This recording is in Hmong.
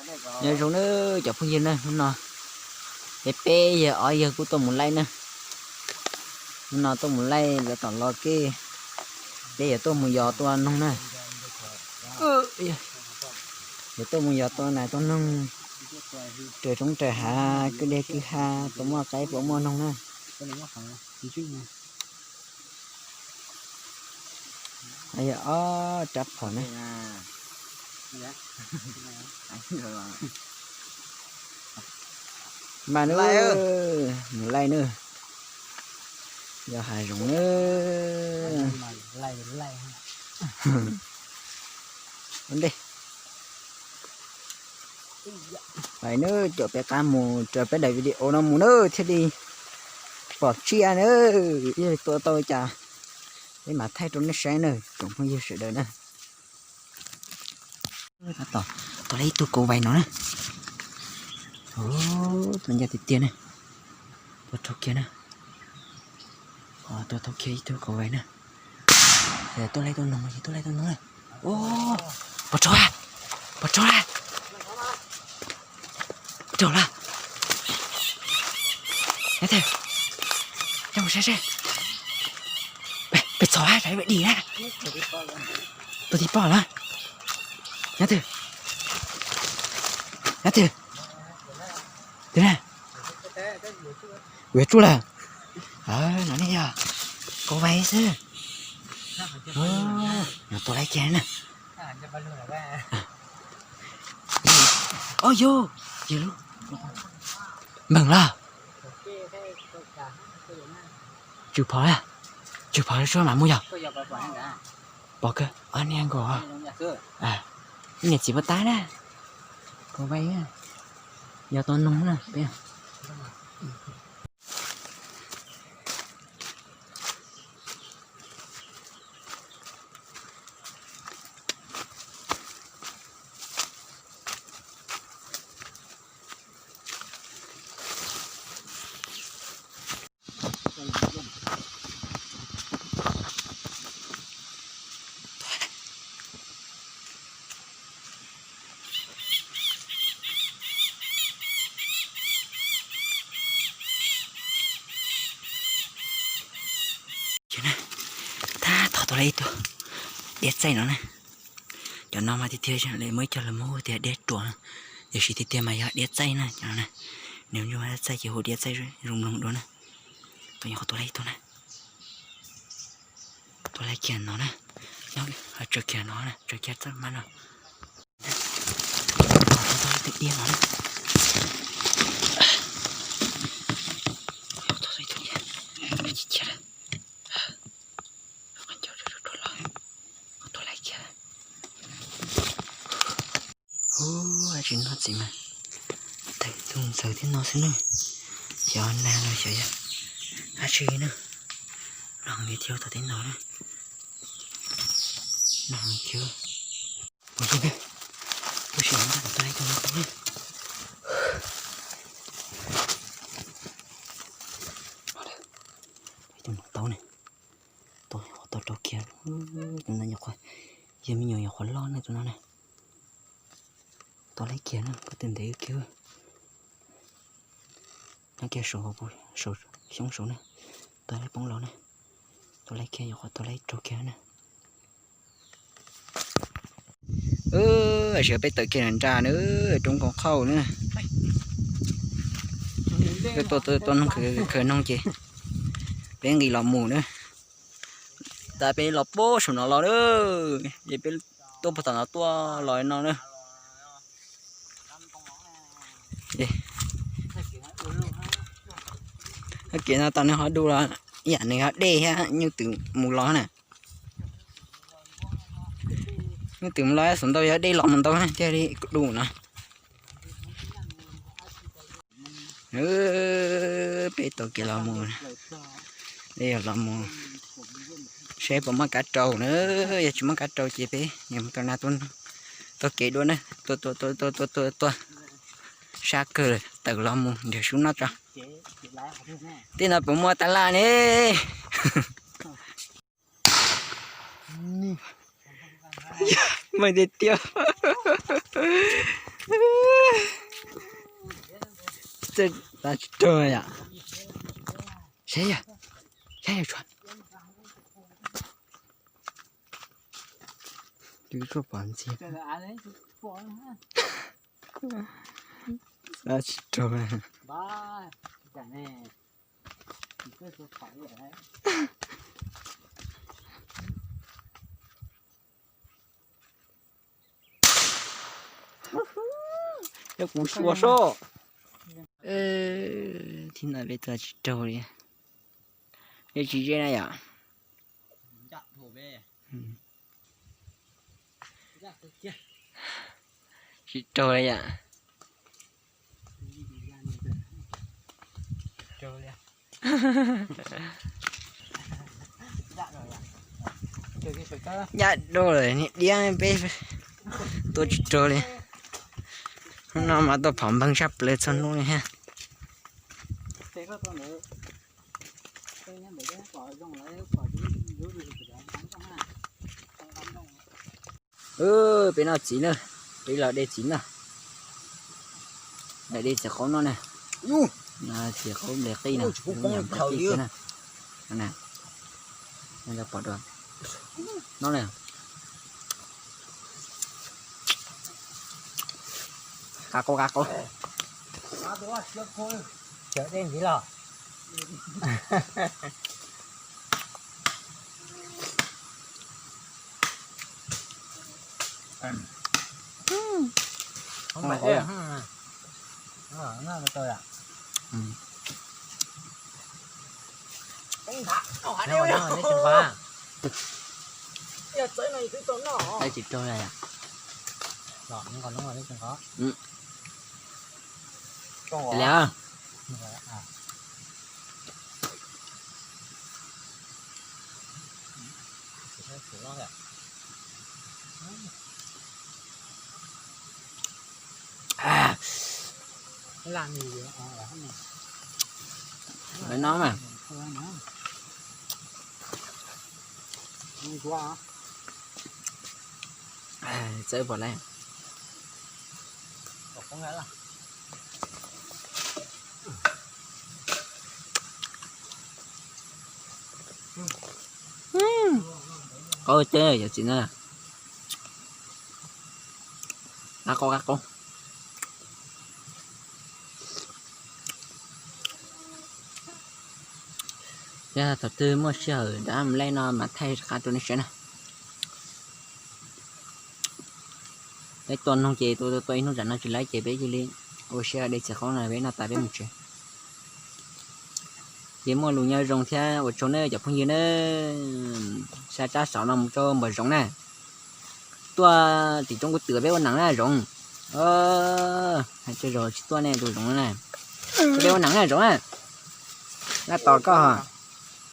Nyob zoo na cov phooj ywg na, hnub no peb peb yawg ob yawg kuj tuaj mus laij na. Hnub no tuaj mus laij lawv tom los kej, peb yuav tuaj mus yos tua noog na. Yuav tuaj mus yos tua nas tua noog raws roob raws hav, kwj deg kwj ha, puas muaj qaib puas muaj noog na. Yog ob rab phom na. Mas nws mus laij na, yog hav zoov na. Ua ntej, pais na, caum peb qab mus, raws peb daim video no mus na thiaj li pom tsiaj na, thiaj li tua tau cas, peb mam thaij rau nej saib na tsoom phooj ywg sawv daws na. Tab tom tua tau ib tug kauv vais no na. Tus ncaj tiag tiag na. Tua raug kiag na. Tua tau kiag ib tug kauv vais na. Tuaj laij tuaj noog, tuaj laij tuaj noog na. Pov tsaug, pov tsaug, raug lawm. Nyob twg, coj mus saib seb. Pem txhom sab dim na. Tua tib pob lawm. Nyob twg, nyob twg, twg na. Kuv yuav tsuj lawm. No nej yog kauv vais xwb. Tua laij kiag na. Au yog, npeeg lawm. Tswm phom, tswm phom tsuag mam mus yog. Pom kawg, niag nkaus. Niam txiv puas tab na? Kauv vais, yog tua noog na peb. Tab tom tua tau ib tug diab txaij no na. Cov no mas tiag tiag li muaj ib co lawv muab hu tias diab ruam no, tiam sis tiag tiag mas yog diab txaij na cov no na. Nws hu diab txaij ces hu diab txaij zoo mloog dua na. Tus nyuam qhuav tua laij ib tug na. Tua laij kiag no na. Nyob tsaws kiag no na, tsaws kiag txoj mab no. Tua tau ib tug diab no na. Tua tau ib tug diab. Cia cia lawm. Tua laij kiag. Ub, dab tsi noj txiv mas tawm tus ntxawm thiab no xwb na. Xyov nag los xyov yog dab tsi na. Los li thiab tau tib no na. Los li thiab. Ua li na, tab sis ntag tua ib tug no tau na. Ib tug no tau na. Tus nyuam qhuav tau rau kiag, tus no nyuam qhuav, yog me nyuam nyuam qhuav loj na tus no na. Tua laij kiag na, koj tus ntev kiag. Nyob kiag saum, saum xyoob saud na. Tua laij poob los na. Tua laij kiag, nyuam qhuav tua laij rau kiag na. Tab sis peb tawm kiag nram nra na, roob nkoos qhauj na. Peb tuaj tua noog, khaws noog ces peb nqis los mus na. Tas peb los puag saum no los na, ces peb tuaj puag tom no tuaj los no na. Kev no tas nws ho du los ib yam nws ho dej thiab, nyuj twm mus los na. Nyuj twm mus los xav ntau yog dej los mus ntau thiaj li du no. Peb taug kev los mus, peb yog los mus saib puas muaj kav rau na, yog tsis muaj kav rau ces peb mus tua nas tua noog, taug kev dua na, tua tua tua tua tua tua tua sab kawg tawm los mus nrhiav sub noj tso. Tej no puas muaj tab laj ne? Meej tiag tiag. Txawj tsis raug yom. Saib yog, saib yog tshuav. Twb tuaj pom ntxiv. Txawj tsis raug. Yog kuv suav soj. Thib no peb txawj tsis raug li. Peb tsis ze na yom. Tsis raug li yom. Ncaj dua lawm niag diab peb tua tsis raug li. Hnub no mas tuaj phom npeeg saj plaws txhua hnub li ha. Peb noj txiv na, peb los de txiv na. Los de txiv qaub no na. Txiv qaub nplej qij na, nplej qij na. Pom dua no na. Qab qaub qab qaub. Cawm dej ntxiv los. Tsis raug li. Lawv no mas. Txawb pom lawm. Qaub teb yom txiv na. Qab qaub qab qaub. Yog thaum twg muaj sij hawm dab mus laij no mas thaij qab rau nej saib na. Peb tua noog ces tua tua ib hnub tsam no tsis laib ces peb cia li ua siab de txiv qaub no peb noj tas peb mus tsev. Ces muaj lus nyob zoo thiab ua tsaug nawb cov phooj ywg na. Sab tsab saud no mus rau npam zoov na. Tuaj tim roob kub twm peb ua neeb na zoov. Hais tsawg zaus tsis tuaj nej tus zoov na. Peb ua neeb na zoov na. Laj tos koj.